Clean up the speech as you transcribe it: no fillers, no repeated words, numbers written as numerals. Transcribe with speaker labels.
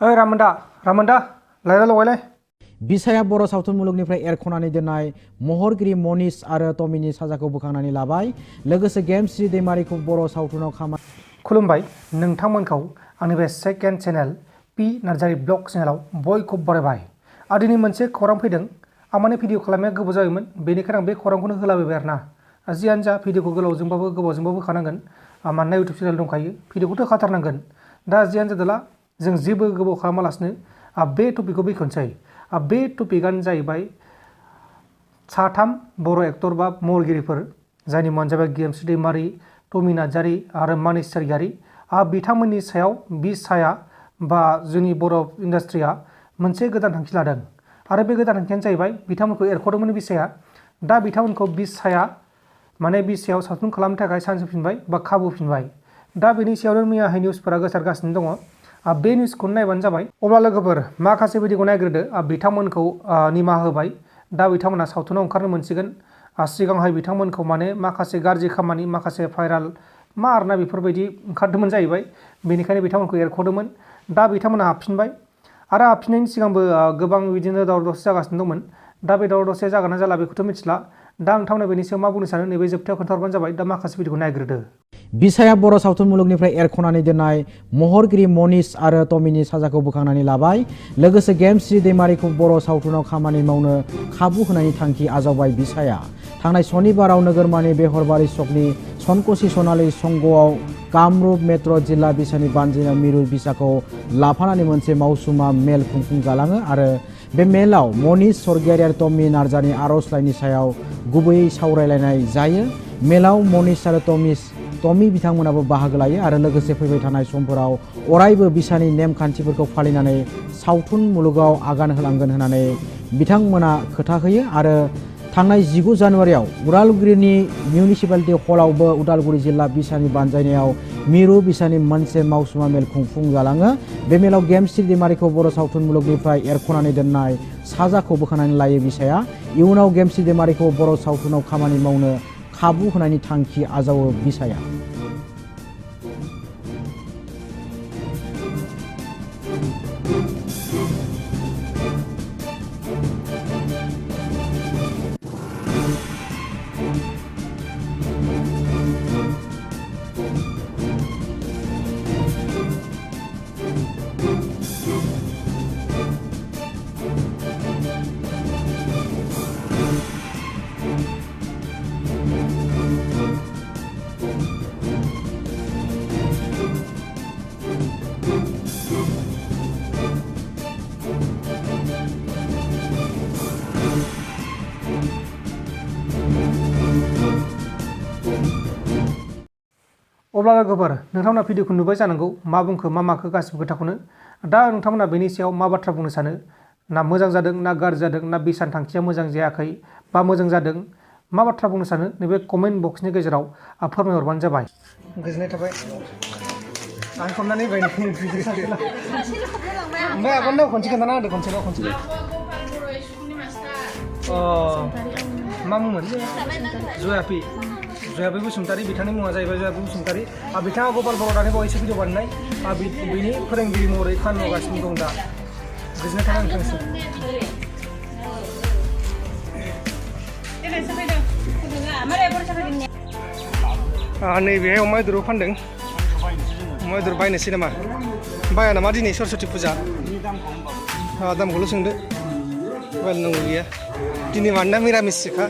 Speaker 1: ओइ रामोनदा लायला लगायलाय
Speaker 2: बिसाया बर' सावथुन मुलुगनिफ्राय एरख'नानै दोननाय महरगिरि मनीष आरो टमिनि साजाखौ बोखांनानै लाबाय। लोगोसे गेमस्रि दैमारिखौ बर' सावथुनाव खामानि
Speaker 1: खुलुमबाय नोंथांमोनखौ आंनि बे second channel P Narzary blog चेनेलाव बयखौबो बरायबाय। आरो दिनै मोनसे खौरां फैदों। आं माने भिडिअ खालामनाया गोबाव जायोमोन, बेनिखायनो आं बे खौरांखौनो होलाबायबाय आरोना। जियानो जा भिडिअखौ गोबावजोंबाबो होखानांगोन। मानोना इउटुब चेनेल दंखायो, भिडिअखौथ' होखाथारनांगोन। दा जियानो जादोला जों जेबो गोबाव खालामालासिनो बे टपिकखौ बेखेवनोसै। बे टपिकआनो जाहैबाय साथाम बर' एक्टर बा महरगिरिफोर जायनि मुङानो जाबाय गेमस्रि दैमारि, टमि नार्जारि आरो मनीष सरगियारि। बिथांमोननि सायाव बिसाया बा जोंनि बर' इन्डास्ट्रिया मोनसे गोदान थांखि लादों। आरो बे गोदान थांखियानो जाहैबाय बिथांमोनखौ एरख'दोंमोन बिसाया। दा बिथांमोनखौ बिसाया बिसायाव सावथुन खालामनो थाखाय चान्स होफिनबाय बा खाबु होफिनबाय। दा बेनि सायावनो मैयाहाय निउसफोरा गोसारगासिनो दङ। बे निउसखौनो नायबानो जाबाय। अब्ला लोगोफोर माखासे भिडिअखौ नायग्रोदो। बिथांमोनखौ निमाहा होबाय। दा बिथांमोना सावथुनाव ओंखारनो मोनसिगोन। सिगांहाय बिथांमोनखौ माखासे गाज्रि खामानि, माखासे भाइराल मा आरोना बेफोरबायदि ओंखारदोंमोन जाहैबाय। बेनिखायनो बिथांमोनखौ एरख'दोंमोन। दा बिथांमोना हाबफिनबाय। आरो हाबफिननायनि सिगांबो गोबां बिदिनो दावराव दावसि जागासिनो दंमोन। दा बे दावराव दावसिया जागोन ना जाला बेखौथ' मिथिला। दा नोंथांमोना बेनि सायाव मा बुंनो सानो नैबे जोबथायाव खोन्थाहरबानो जाबाय। दा माखासे भिडिअखौ नायग्रोदो।
Speaker 2: बिसाया बर' सावथुन मुलुगनिफ्राय एरख'नानै दोननाय महरगिरि मनीष आरो टमिनि साजाखौ बोखांनानै लाबाय। लोगोसे गेमस्रि दैमारिखौ बर' सावथुनाव खामानि मावनो खाबु होनायनि थांखि आजावबाय बिसाया। थांनाय सनिबाराव नोगोरमानि बेहरबारि सकनि सनकसि सनालि संगआव कामरुप मेट्र' जिल्ला बिसानि बानजायनायाव मिरु बिसाखौ लाफानानै मोनसे मावसुमा मेल खुंफुंजालाङो आरो बे मेलाव मनीष सरगियारि आरो टमि नार्जारिनि आर'जलाइनि सायाव गुबैयै सावरायलायनाय जायो। मेलाव मनीष आरो टमि बिथांमोनाबो बाहागो लायो आरो लोगोसे फैबाय थानाय समफोराव अरायबो बिसानि नेमखान्थिफोरखौ फालिनानै सावथुन मुलुगाव आगान होलांगोन होननानै बिथांमोना खोथा होयो। आरो थांनाय 19 जानुवारियाव उदालगुरिनि मिउनिसिपालिटि हलावबो उदालगुरि जिल्ला बिसानि बानजायनायाव मिरु बिसानि मोनसे मावसुमा मेल खुंफुंजालाङो। बे मेलाव गेमस्रि दैमारिखौ बर' सावथुन मुलुगनिफ्राय एरख'नानै दोननाय साजाखौ बोखांनानै लायो बिसाया। इयुनाव गेमस्रि दैमारिखौ बर' सावथुनाव खामानि मावनो खाबु होनायनि थांखि आजावो बिसाया।
Speaker 1: अब्ला लोगोफोर नोंथांमोना भिडिअखौ नुबाय जानांगौ। मा बुंखो मा माखो गासिबो खोथाखौनो। दा नोंथांमोना बेनि सायाव मा बाथ्रा बुंनो सानो? ना मोजां जादों ना गाज्रि जादों, ना बिसानि थांखिया मोजां जायाखै बा मोजां जादों, मा बाथ्रा बुंनो सानो नैबे कमेन्ट बक्सनि गेजेराव फोरमायहरबानो जाबाय। गोजोननाय थाबाय। आं खालामनानै बाय ओमफ्राय आगान खनसे खोन्थाना होदो खनसे। मा मुंमोन? जयापि बसुमतारी। बिथांनि मुङा जाहैबाय जयापि बसुमतारी। बिथाङा गपाल बर' दानि बावैसो भिडिअ बानायनाय बिनि फोरोंगिरि महरै खामानि मावगासिनो दं दा। गोजोननाय थाबाय नोंथांसिम। नैबे अमा बेदरबो फानदों। अमा बेदर बायनोसै नामा? बाया नामा दिनै सरस्वती फुजा? दामखौल' सोंदो, बायनांगौ गैया दिनै मानोना मिरामिससोखा।